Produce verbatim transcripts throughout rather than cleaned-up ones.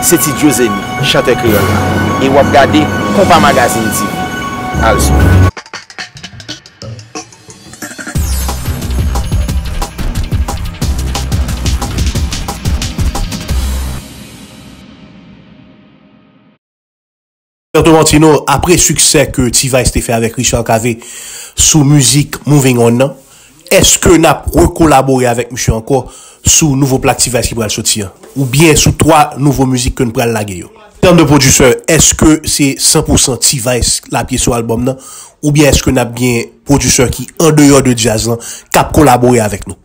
Se ti Joe Zeni, chantè kreyòl la. E w ap gade Konpa Magazine T V. Al swiv. Tolentino, apre siksè ke T-Vice te fè avèk Richard Cavé sou mizik Moving On nan, èske n ap rekolabore avèk misye ankò sou nouvo plak T-Vice ki pral soti an? Oubyen sou twa nouvo mizik ke n pral lage yo? An tèm de pwodisè, èske se san pou san T-Vice lapye sou albòm nan? Oubyen èske n ap gen pwodisè ki andeyò de djaz lan k ap kolabore avèk nou?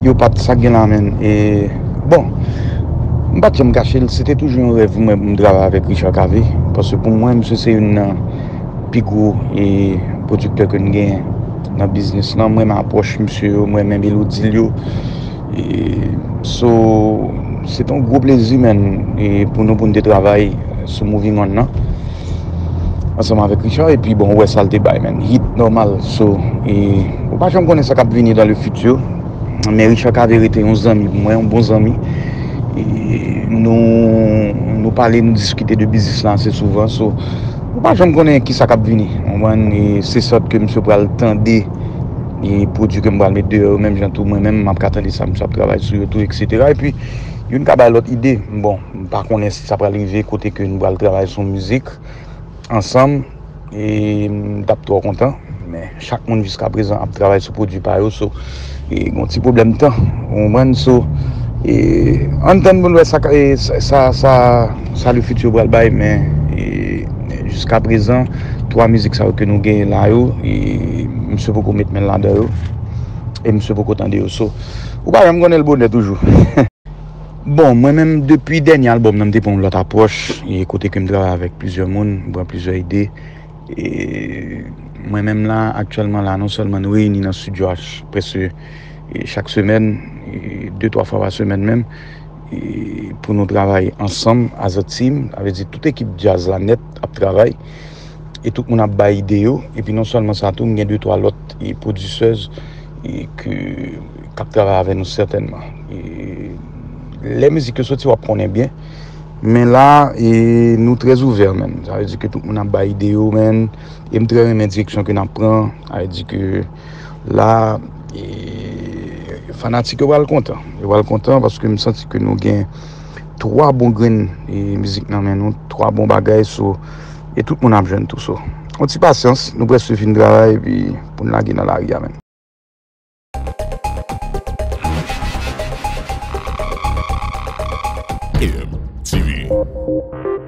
Yo pa t sa k gen la menm. E, bon, m pa t janm kache l, se te toujou yon rèv mwen pou m travay avèk Richard Cavé, paske pou mwen, misye se youn nan pi gwo, e, pwodiktè ke n genyen nan biznis lan. Mwen renmen apwòch misye yo, mwen renmen melodi l yo. E, so, se te yon gwo plezi, menn, e, pou nou, pou n te travay sou Moving On nan ansanm avèk Richard, epi bon, ou wè sa l te bay, menn. Hit nòmal. So, e, ou pa janm konnen sa k ap vini dans le futur. Men Richard Cavé rete yon zanmi pou mwen, yon bon zanmi. E, nou, nou pale, nou diskite de biznis la ase souvan. So, ou pa janm konnen ki sa k ap vini. Ou konprann? E se sòt ke misye pral tande, e pwodui ke m pral met deyò yo, menm jan tou mwen menm, m ap ka tande sa misye ap travay sou yo tou, et cetera. Epi, youn ka bay lòt ide. Bon, m pa konnen si sa pral rive kote ke nou pral travay sou mizik ansanm, e m t ap twò kontan, men chak moun jiskaprezan ap travay sou pwodui pa yo, so, e gen yon ti pwoblèm tan, ou konprann, so, e ann tann pou n wè sa, e sa, sa, sa, sa le futur pral bay, men, e jiskaprezan, twa mizik sa yo ke nou genyen la yo, e misye poko met men l ladan yo, e misye poko tande yo, so, ou pa janm konnen l bonè toujou. Bon, mwen menm, depi dènye albòm nan, m te pran yon lòt apwòch, e kote ke m travay avèk plizyè moun, m pran plizyè ide. E mwen menm la, aktyèlman la, non sèlman nou reyini nan estidyo a ch-, prèske, e chak semèn, e de, twa fwa pa semèn menm, e pou nou travay ansanm, as a team, sa vle di tout ekip djaz la nèt ap travay. E tout moun ap bay ide yo, epi non sèlman sa tou, m gen de twa lòt, e, pwodisèz, e, ke, k ap travay avè nou sètènman. E, lè mizik yo soti, w ap konnen byen, men la, e, nou trè ouvè, menn. Sa vle di ke tout moun ap bay ide yo, menn, e m trè renmen direksyon ke n ap pran, sa vle di ke la, e, fanatik yo pral kontan. Yo pral kontan paske m santi ke nou gen twa bon grenn, e, mizik nan men nou, twa bon bagay, so, e tout moun ap jwenn tou, so. Yon ti pasyans, nou prèske fin travay, epi pou n lage nan lari a, menn. M T V.